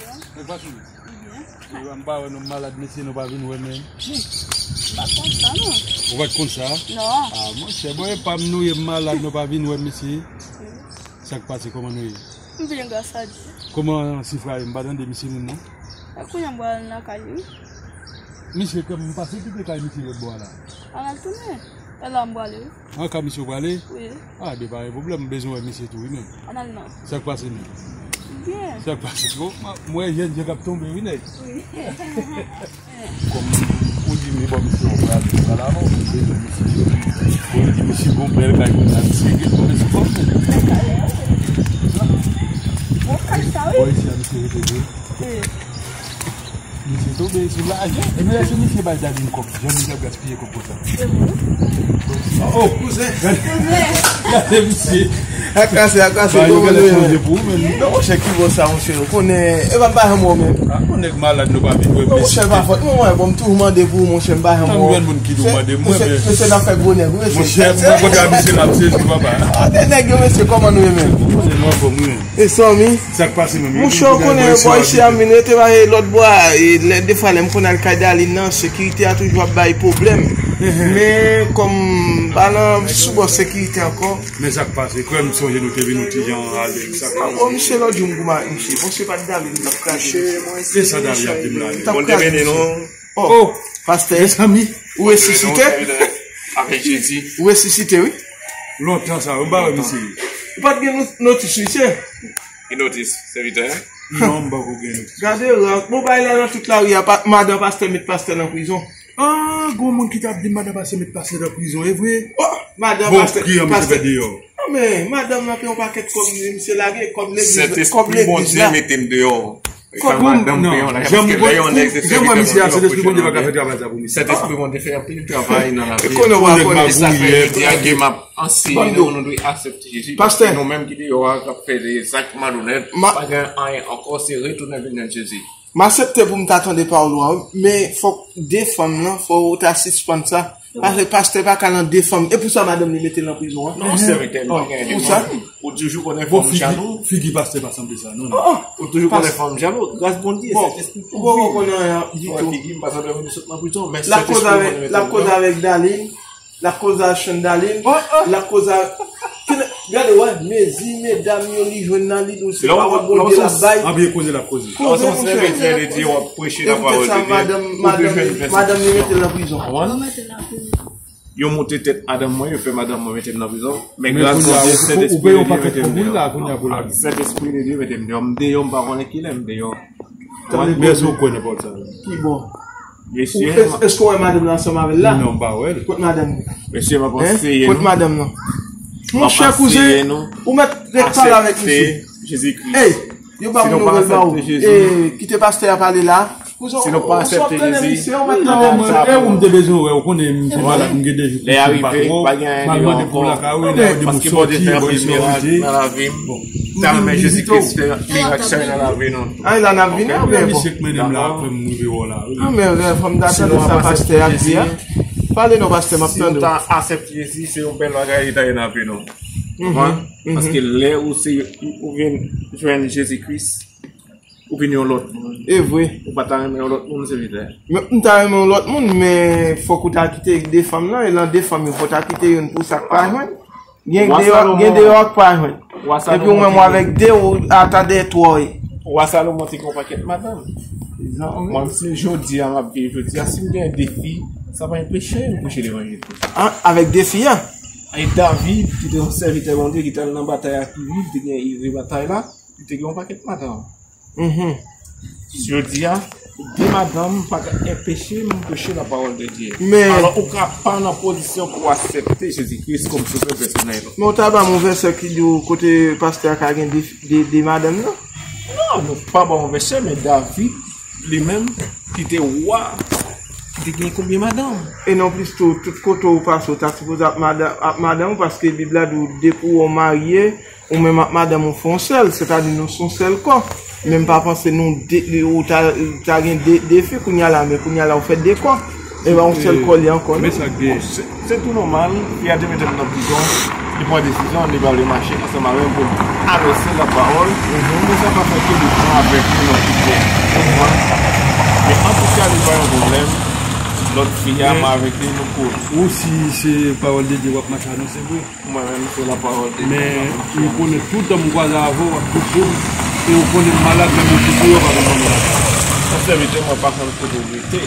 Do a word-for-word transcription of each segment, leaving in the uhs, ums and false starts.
Sa k pase? Ebyen. M pa wè nou malad, mesye, nou pa vin wè m menm. M pa t konn sa, non. Ou pa t konn sa? Non. Ah, monchè, bon, e pa m nou ye, m malad, nou pa vin wè m, mesye. Wi. Sa k pase, kòman nou ye? M byen, gras a Dye. Kòman Sifrayim? M pa tande misye menm, non? E kounye a m pral lakay li, wi. Misye, ke m pase kite kay misye lòt bò a la. Ann al tounen. E la m prale, wi. An ka misye w prale? Wi. Ah, de pa gen pwoblèm, m bezwen wè misye tou, wi, menm. Ann al non. Sa k pase, menm? Byen. Sa k pase? Bon, m, m wè jèn jan k ap tonbe, wi, nèg. Wi. Kòm ou di m, bon, misye w prale, ou prale avè w, m bezwen misye. Bon, li di misye gon bèl kay konsa, misye gen, bon, misye fò, menm. Bon, kay sa, wi. Bon, isi a, misye rete, wi. Wi. Misye tonbe sou lajan. Ebyen, lè se misye bay Darline kòb, jan misye ap gaspiye kòb konsa. Se vre. Oh, kouzen. Gade misye. Akase, akase. Ba, yo genlè chanje pou ou, men. Non, monchè, ki bò sa, monchè? Ou konnen, e pa m pa janm wè w, men. Ah, yon nèg malad, nou pa vin wè, non, mesye, monchè, pa fòt mwen, mwen, bon, m toujou mande pou ou, monchè, m pa janm wè w. Tann yon moun ki di w mande mwen, men. Mesye, mesye, n ap fè gwo nèg, wi, mesye. Monchè, mwen kontre a misye, l ap sezi, papa. Ah, de nèg yo, mesye, kòman nou ye, men? Monchè, nou anfòm, wi, men. E zanmi? Sa k pase menm? Monchè, ou konnen bò isi a, m vin rete ba lòt bò a, e lè, defwa lè m konn al kay Darline nan, sekirite a toujou ap bay pwoblèm. Men kòm m pa nan sou bò sekirite ankò. Men sa k pase? Kwè m sonje nou te vin yon ti jan alèz. Sa k pase? Bon, misye, lòt jou m goumen ak misye. Bon, se pa t Darline m t ap krache. Se sa Darline ap di m la. M t ap krache misye. Oh, pastè, mezanmi, ou resisite? Avèk Jezi. Ou resisite, wi. Lontan sa, m pa wè misye. Ou pa t gen no-, notis, misye? Ki notis, sèvitè? Non, m poko gen notis. Gade, rank. Bon, bay la nan tout lari a, pa-, madan pastè met pastè nan prizon. Ah, gon moun ki t ap di madan pastè met pastè nan prizon, e vre? Oh, madan pastè, pastè. Bon, ki an misye fè deyò? Non, men, madanm nan pran yon pakèt kòb, misye lage kòb legliz, kòb legliz la. Sentespri Bondye mete m deyò. E pa madanm pran yon lajan, paske lè yon nèg se sèvitè Bondye, Bondye pa ka fè travay sa pou misye. Sentespri Bondye fè anpil travay nan lavi. E konnen w a konnen sa fè jodi a ke m ap anseye nou, nou dwe aksepte Jezi, paske nou menm ki deyò a k ap fè de zak malonèt, pa gen anyen ankò, se retounen vin nan Jezi. M aksepte pou m ta tande pawòl ou a, wi, men fòk de fanm nan, fò ou ta sispann sa. Paske pastè pa ka nan de fanm. E pou sa madanm li mete l nan prizon an. Non, sèvitè, li pa gen de fanm. Ou toujou konnen fanm jalou. Figi pastè pa sanble sa, non, non. Ou toujou konnen fanm jalou. Gras Bondye, Sentespri kouvri. Ou poko konnen anyen ditou. Figi m pa sanble moun ki sot nan prizon, men Sentespri kouvri. L ap koze avèk Darline. L ap koze a Chandalin. L ap koze a. Gade, wè, mezi medam yo li jwenn nan li, nou se pawòl Bondye l ap bay. Anpil koze l ap koze. Koze, monchè. Lè w se yon sèvitè de Dye, w ap preche la pawòl de Dye, ou te jwenn pèsekisyon. Madanm li mete l nan prizon. Yon moute tèt madanm mwen, yo fè madanm mwen mete m nan prizon. Men gras Bondye, Sentespri de Dye mete m deyò. Sentespri de Dye mete m deyò. M deyò, m pa konnen kilè m deyò. Men èske w kwè nan pawòl sa yo? Ki bò? Mesye, èske w wè madanm nan ansanm avè l la? Non, m pa wè l. Kot madanm nan? Mesye, m ap anseye nou. Kot madanm nan? Monchè, kouzen, ou mèt ret pale avèk misye. Jezi Kris. Ey, yo ba m nouvèl ba ou. Kite pastè a pale la. Si nou pa aksepte Jezi, e ou m te bezwen wè, ou konnen m se malad, m gen de jou m pa twò. M al mande pou lakay ou, lè yo di m soti, bon, misye rete. Bon. M ta renmen Jezi Kris fè mirak sa yo nan lavi nou. Ay, la n ap vini, ok, men bon. Misye k mennen m la, apre m rive wè w la, wi. Ah, men, men, fò m ta tande sa pastè a di a. Pale non, pastè, m ap tande w. Si nou ta aksepte Jezi, se yon bèl bagay li ta ye nan vi nou. Konprann? Paske lè ou se, ou vin jwenn Jezi Kris, ou vin yon lòt moun. E vre. Ou pa ta renmen yon lòt moun, sèvitè? Men, m ta renmen yon lòt moun, men fòk ou ta kite de fanm nan, e nan de fanm yo, fò w ta kite youn pou sa k pa jwenn. Gen de yo, gen de yo k pa jwenn. Epi ou menm w avèk de, ou atande twò. Wa Salomon te gen yon pakèt madanm. Mwen, si jodi a, m ap viv jodi a, si m gen de fi, sa pa enpeche m preche levanjil pou sa. Ah, avèk de fi a? E David, ki te yon sèvitè Bondye, ki te al nan batay ak li, li te gen ire batay la, li te gen yon pakèt madanm. Mhm. Jodi a, de madanm pa ka enpeche m preche la parole de Dieu. Men alò, ou ka pa nan pozisyon pou w aksepte Jezi Kris kòm Sovè pèsonèl ou. Men ou ta ban m yon vèsè ki di w kote pastè a ka gen de, de, de madanm nan? Non, nou pa ba w yon vèsè, men David, li menm, ki te wa, ki te gen konbyen madanm? E non plis tou, tout kote ou pase, ou ta sipoze ap madanm, ap madanm ou, paske Bib la di w, depi w marye, ou menm ak madanm ou fè yon sèl, sètadi nou se yon sèl kò. Men m pa panse nou de, ou ta, ta gen de, de fi kounye a la, men kounye a la ou fè de kò. E pa yon sèl kò li ankò, non. Men sa k gen. Se, se tou nòmal, fi a te mete m nan prizon. Li pran desizyon, li pa vle mache ansanm avè m pou l anonse lapawòl. Pou sa pa fè ke li pran avèk li nan tout byen. Ou konprann? Men antouka, li pa yon pwoblèm. Lòt fi a, mwen avèk li, nou koul. Ou, si se pawòl de Dye w ap mache anonse vre. Mwen menm, se lapawòl de Dye. Men ou konnen, toutan m kwaze avè w, w ap toujou, e ou konnen m malad, men m okipe w, pa bezwen malad. Yon sèvitè, mwen pa konn kote w rete.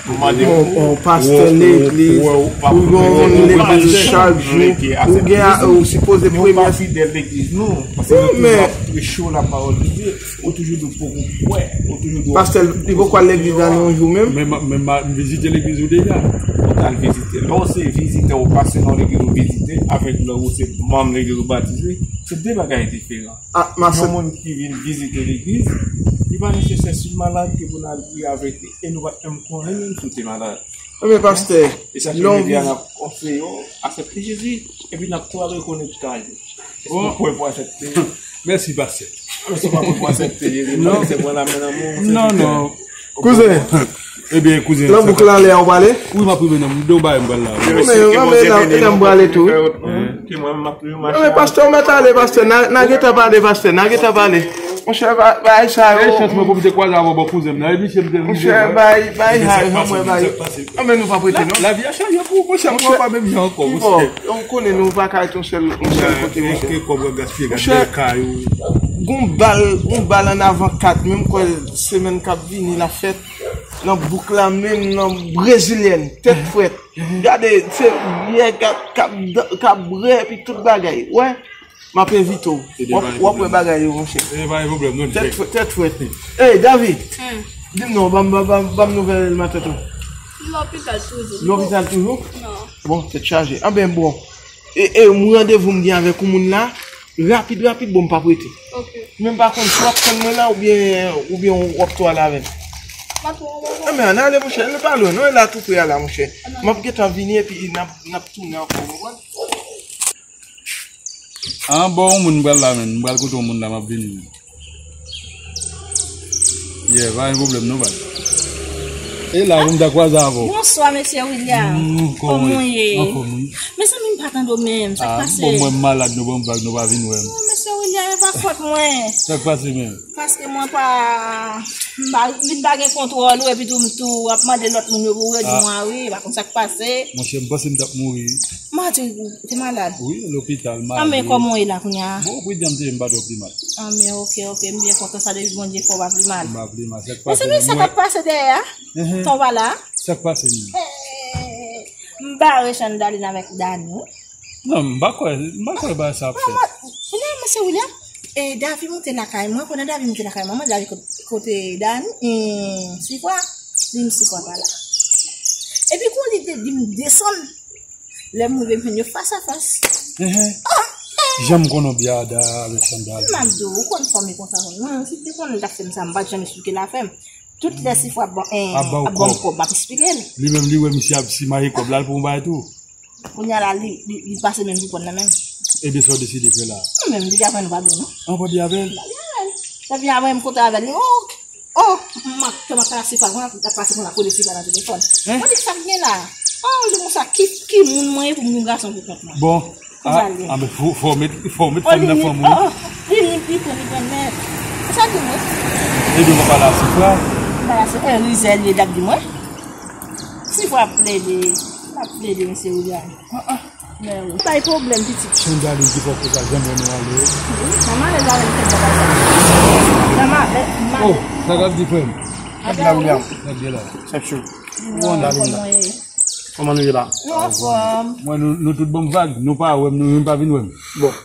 Ou mande yon pastè legliz, ou gen yon legliz chak jou, ou gen, ou sipoze premye. Fidèl legliz nou, paske nou toujou ap preche lapawòl de Dye. Ou toujou di w poko kwè, ou toujou di w. Pastè, li poko al legliz la nan yon jou menm? Men, men, m vizite legliz ou deja. Ou t al vizite. Lè w se vizitè, ou pase nan legliz ou vizite, avèk lè ou se manm legliz ou batize, se de bagay diferan. Yon moun ki vin vizite legliz, li pa nesesè si l malad ke pou n al priye avèk li. E nou pa t menm konnen menm si w te malad. Ebyen, pastè, e sa ki vle di a, n ap konseye w aksepte Jezi, epi n ap tou al rekonèt kay ou. Èske w prè pou aksepte? Mèsi, pastè. Èske w pa prè pou aksepte Jezi? Non, se pran lamen nan men w, se non, non. Kouzen. Ebyen, kouzen, lanbouk lan anlè a, ou prale? Wi, m ap rive nan men w. Demen w bay m pral la. Anmè, anmè, anmè, m prale tou. Anmè, pastè, ou mèt ale, pastè. N a, n a gentan pale, pastè. N a gentan pale. Monchè, ba-, bagay sa yo. E chans mwen pou m te kwaze avè w bò kouzen m nan. E misye m te rive. Monchè, bay, bay, hay, anmwe, bay. Anmè, nou pa prete, non. Lavi a chanje pou ou, monchè. Mwen pa menm jan ankò, monchè. Ou konnen nou pa ka ret yon sèl, yon sèl kote, monchè. Ke kòb w ap gaspiye, gad bèl kay ou. Gon bal, gon bal ann avan kat, menm kwè semèn k ap vini la fèt. Nan bouk la menm, nan brezilyèn, tèt frèt. Gade, se vyè k ap, k ap, k ap brè epi tout bagay. Wè, m ap envite w. W ap, w ap wè bagay yo, monchè. E pa gen pwoblèm, non. Tèt frèt, tèt frèt. Ey, David, di m non, ban m, ban m, ban m nouvèl matant ou. Lopital toujou. Lopital toujou? Non. Bon, tèt chaje. Anben, bon. E, e, randevou m gen avèk yon moun la, rapid, rapid, bon, m p ap rete. Ok. Men m pa konn si w ap tann mwen la oubyen, oubyen w ap tou ale avè m. M ap tou ale avè w. Anben, ann ale, monchè, nou pa lwen, non, e la tou pre a la, monchè. M ap gentan vini epi n ap, n ap tounen ankò, w konprann? Ah, bon, yon moun m pral la, menm. M pral kote yon moun la, m ap vini. Yeah, pa gen pwoblèm, non, baz. E la, pou m ta kwaze avè w. Bonswa, mesye William. Mm, kòman w ye? Anfòm, wi. Mezanmi, m pa tande w menm. Sa k pase? Ah, bon, mwen m malad, nou ban m vag, nou pa vin wè m. Oh, mesye William, e pa fòt mwen. Sa k pase menm? Paske mwen pa, m pa, vin pa gen kontwòl ou, epi tou m tou ap mande lòt moun yo pou redi mwen, wi, m pa konn sa k pase. Monchè, m panse m t ap mouri. Madi, ou te malad? Wi, lopital, madi. Anben, kòman w ye la kounye a? Bon, wi, jan m te ye, m pa twò pi mal. Anben, ok, ok, m byen kontan sa, depi Bondye fè w pa pi mal. M pa pi mal, sa k pase menm? Mezanmi, sa k ap pase dèyè a? Ton pa la? Sa k pase menm? M bare Chandalin avèk Dani. Non, m pa kwè, m pa kwè bagay sa ap fèt. William, mesye William, e, Davi monte lakay mwen, konnen Davi monte lakay mwen, mwen Davi kote, kote Dani, e, Sifwa, li di m Sifwa pa la. Epi kou li te di m desann, lè m rive m jwenn yo fas a fas. Jan m konnen w byen avèk Chandalin. M ap di w, ou konn fanmi konsa, mwen, si te konnen l t ap fè m sa, m pa t janm esplike l a fè m. Tout lè Sifwa ap ban, e, ap ban m kòb, m ap esplike l. Li menm, li wè misye ap simaye kòb la, l pran yon bagay tou. Kounye a la, li, li, li pase menm pou pran nan menm. Ebyen, sa w deside fè la? Mwen menm, m di avè l, nou pa byen, non. An, w pa byen avè l? M pa byen avè l. Depi avè m kontre avè l, li, oh, oh, m ap, m ap pase pa, mwen ap pase pou m ap rele Sifwa nan telefòn. Mwen di, sa k gen la? Oh, li di konsa, ki, ki moun mwen ye pou m gen yon gason pou kont mwen? Bon, ah, men fò, fò w met, fò w met fanm nan fanm, wi. Oh, oh, li, li, li pran, li pran nèt. Sa di mwen? Ebyen, mwen pale a Sifwa. Pale a Sifwa, e, rizèl li, l ap di mwen. Sifwa ap plede, ap plede, mesye William. Ah, ah. Men wi. Bay pwoblèm, pitit. Chandalin ki fè w konsa, janm wè nou ale. Wi, manman ale avè l fè bagay sa. Manman, eh, ma- Oh, sa k ap di, frè m? Sa k la, William? Sa k gen la? Sa k cho. Bon, Chandalin la. Kòman nou ye la? Nou anfòm. Mwen, nou, nou tout ban m vag, nou pa wè m, nou menm pa vin wè m. Bon.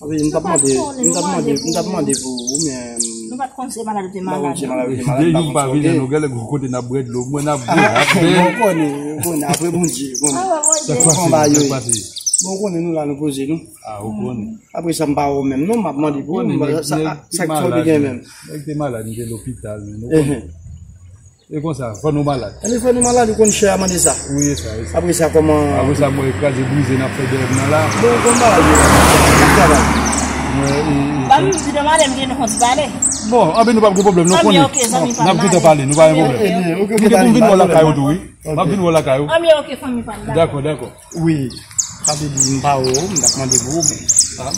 Anfen, m t ap mande, m t ap mande, m t ap mande pou ou, men. Nou pa t konn se malad ou te malad. M pa konn se malad ou te malad, m pa konn sa w te. Nou pa vin, nou genlè gon kote n ap bwè dlo, mwen n ap bwè, n ap bwè. Bon, ou konnen, ou konnen, apre Bondye, ou konnen. Sa k pase, sa k pase? Bon, ou konnen nou la, nou poze nou. Ah, ou konnen. Apre sa, m pa wè w menm, non, m ap mande pou ou, sa, sa k fè w te gen menm. Nèg te malad, m te lopital, men, ou konnen. E konsa, fò nou malad. Ann fò nou malad, ou konn chè a mande sa. Wi, e sa, e sa. Apre sa, kòman? Apre sa, mwen kraze brize n ap fè dèyè m nan la. Bon, ou konn bagay yo la. N ap travay. Mwen, e, e, ban m di demann m gen nou konn ti pale. Bon, anben nou p ap gen pwoblèm, nou konnen. Anben, ok, zanmi pa m. N ap gentan pale, nou pa gen pwoblèm. Ebyen, ok, ok, m gen pou m vin wè w lakay ou tou, wi. M ap vin wè w lakay ou. Anben, ok, fanmi pa m, dakò. Dakò, dakò. Wi. Sa te di m pa wè w, m t ap mande pou ou, men.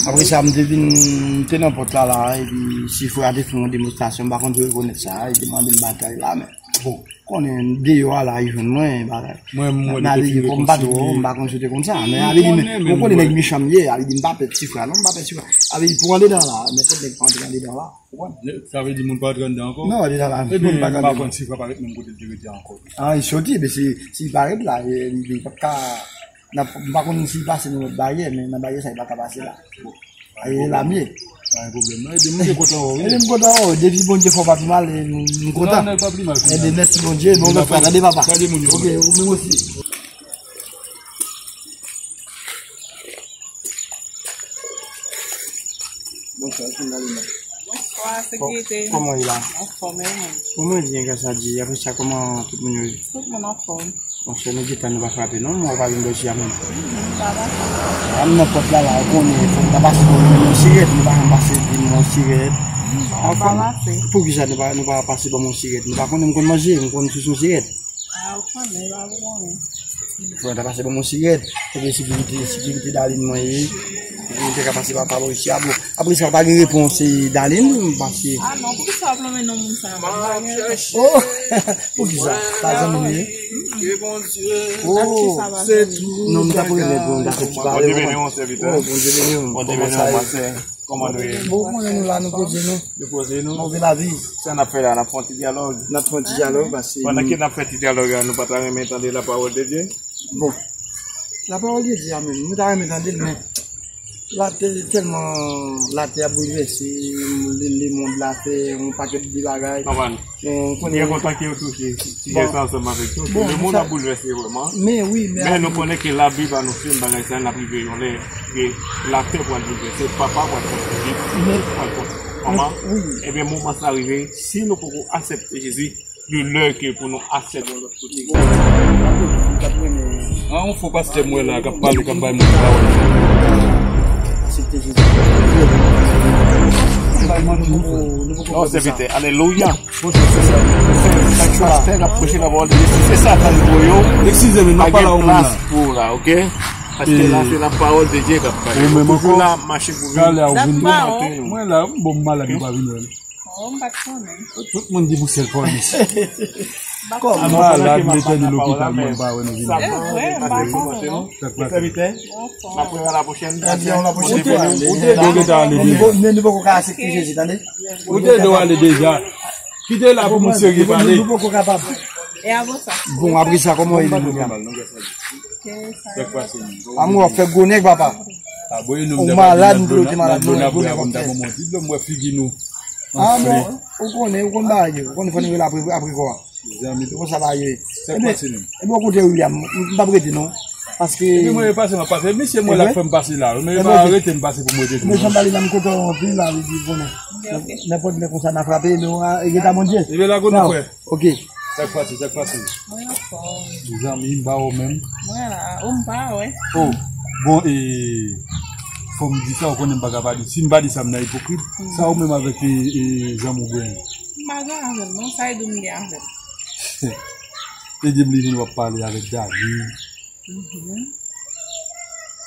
Apre sa, m te vin, m te nan pòt la, la, epi sifra te fè yon demonstrasyon, m pa konn si w rekonèt sa, li te mande m batay la, men, bon, konnen deyò a la, li jwenn mwen, bagay. Mwen, mwen, m te fin rekonsilye. M pa t wè w, m pa konn si w te konn sa, men, avè di, men, ou konnen nèg mechan m ye, avè di, m pa pè sifra, non, m pa pè sifra. Avè di, pou andedan la, nenpòt nèg pa antre andedan la. Ou konprann? Sa vle di moun pa antre anndan ankò? Non, li la la, moun pa ka antre. Ebyen, m pa konn si fwa parèt menm kote l te rete ankò. Ah, li soti, men si, si li parèt la, li, li p ap ka, n ap, m pa konn si li pase nan lòt baryè, men nan baryè sa, li pa ka pase la. Bon. Aye, la m ye. Pa gen pwoblèm, non. Ebyen, m te kontan wè w, wi. Ebyen, m kontan wè w. Depi Bondye fè w pa pi mal, e, m, m kontan. Non, non, pa pi mal. Ebyen, mèsi Bondye. Bon, lòt fwa, tande papa. Tande moun yo. Ok, ou menm osi. Bonswa, Finalina. Bonswa, sekirite. Kòman w ye la? Anfòm, e ou menm? Ou menm byen, gras a Dye. Apre sa, kòman tout moun yo ye? Tout moun anfòm. Monchè, nou gentan nou pa frape, non? Mwen pa vin bò isi a menm. Mhm, pa pase. A m nan pòt la, la, ou konnen, fòk nou ta pase bò yon sirèt, nou pa janm pase di m yon sirèt. Non, pa pase. Poukisa nou pa, nou pa pase ban m yon sirèt? Nou pa konnen m konn manje, m konn sou son sirèt. Ah, ou konnen, pa pou konnen. Fò ta pase ban m yon sirèt. Ebyen, sekirite, sekirite Dalin mwen ye. Sekirite ka pase pa, pa bò isi a, bon. Apre sa, pa gen repons, se Dalin, m pase. Ah non, poukisa w ap lonmen non moun sa a? Oh, poukisa? Pa zanmi m ye? Oh, non, m ta pou renmen pou m ta fè ti pale. Bondye beni w, sèvitè. Oh, Bondye beni w. Bondye beni w, pastè. Kòman nou ye? Bon, konnen nou la, nou poze nou. Nou poze nou. Nou viv lavi. Sa n ap fè la, n ap fè yon ti dyalòg. N ap fè yon ti dyalòg, paske pandan ke n ap fè ti dyalòg la, nou pa ta renmen tande la parole de Dieu? Bon, la parole de Dieu a menm, nou ta renmen tande l, men latè, tèlman latè ap boulvèse, le, le mond la fè yon pakèt de bagay. Konprann. Mwen konnen. Byen kontan ke w touche sijè sa ansanm avèk nou. Bon, lemonn ap boulvèse vrèman. Men wi, men nou konnen ke Labib anonse n bagay sa n ap rive yon lè ke latè pral boulvèse, papa pral kont pitit, pitit pral kont manman. Ebyen, moman sa rive, si nou poko aksepte Jezi, li lè ke pou nou aksepte yon lòt kote. An, yon fo pastè m wè la, k ap pale, k ap bay moun pawòl. Non, sèvitè, alelouya. Pastè k ap preche la pawòl de Dye, si se Satan ki voye w, pa gen plas pou ou la, oke? Paske la, se la pawòl de Dye k ap pale. Ou toujou la, mache pou vin. Mwen la, m bon, m malad, m pa vin wè l. Oh, m pa t konnen. Tout moun di pou sèl pòlis. M malad, m etène lopital, mwen m pa wè nou vin. E vre, m pa konnen non. Sèvitè, n ap wè w la pwochèn. Ou te dwe rete ale deja. Men nou poko ka aksepte Jezi, tande? Ou te dwe ale deja. Kite la pou moun serye pale. Nou poko kapab. E avan sa. Bon, apre sa, kòman w ye kounye a? A mwen w ap fè gwo nèg, papa. Ou malad, m di w te malad, non, gwo nèg w ap fè. Mwen figi nou. Ah non, ou konnen, ou konn bagay yo, ou konnen fò n rele apre, apre kò a. Zanmi, se konsa bagay yo ye. Ebyen, ebyen, ou koute William, m p ap rete non. Paske. Epi mwen pase, m ap pase. Misye mwen la k fè m pase la. Men pa rete m pase pou mwen rete. Men jan m pale la, m kontan anpil la, li di konnen. Nenpòt lè konsa n a frape, men e gentan Bondye. Ebyen la konnen frè. Ok. Sa k pase, sa k pase? Mwen anfòm. Zanmi, m pa wè w menm. Mwen la, ou m pa wè. Oh, bon, e, fò m di sa, ou konnen m pa ka pa di. Si m pa di sa, m nan ipokrit. Sa ou menm avèk, e, e, zanmi w genyen? M pa gen avè l, non, sa e di w m gen avè l. Li di m li vin w ap pale avèk Dani. Mhm.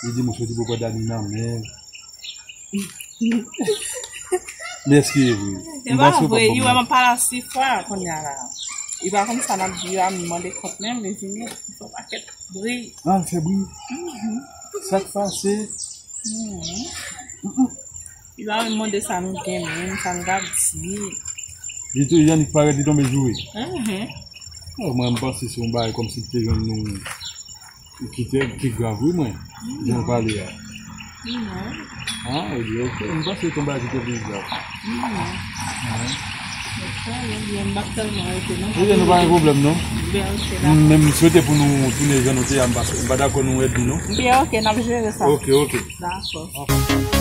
Li di m ou soti pou pran Dani nan men. Men èske e vre? Se pa vre, li wè m ap pale a sifwa kounye a la. Li pa konn sa n ap di yo a, m mande kont menm, li vini, li fè yon pakèt bri. Ah, l fè bri? Mhm. Sa k pase? Mhm. Li pa menm mande sa nou gen menm, sa n ap di. Li tou, li annik parèt, li tonbe joure. Mhm. Oh, mwen, m panse se yon bagay kòmsi l te jwenn nou ki te, ki grav, wi, mwen. Jan l pale a. Non. Ah, ebyen, ok. M panse se yon bagay ki te pi grav. Non. Ok, m p ap tèlman rete, non. Ebyen, nou pa gen pwoblèm, non. Byen, ok, dakò. Men m swete pou nou tounen jan nou te ye a, m pa, m pa dakò nou ènmi, non. Byen, ok, n ap jere sa. Ok, ok. Dakò.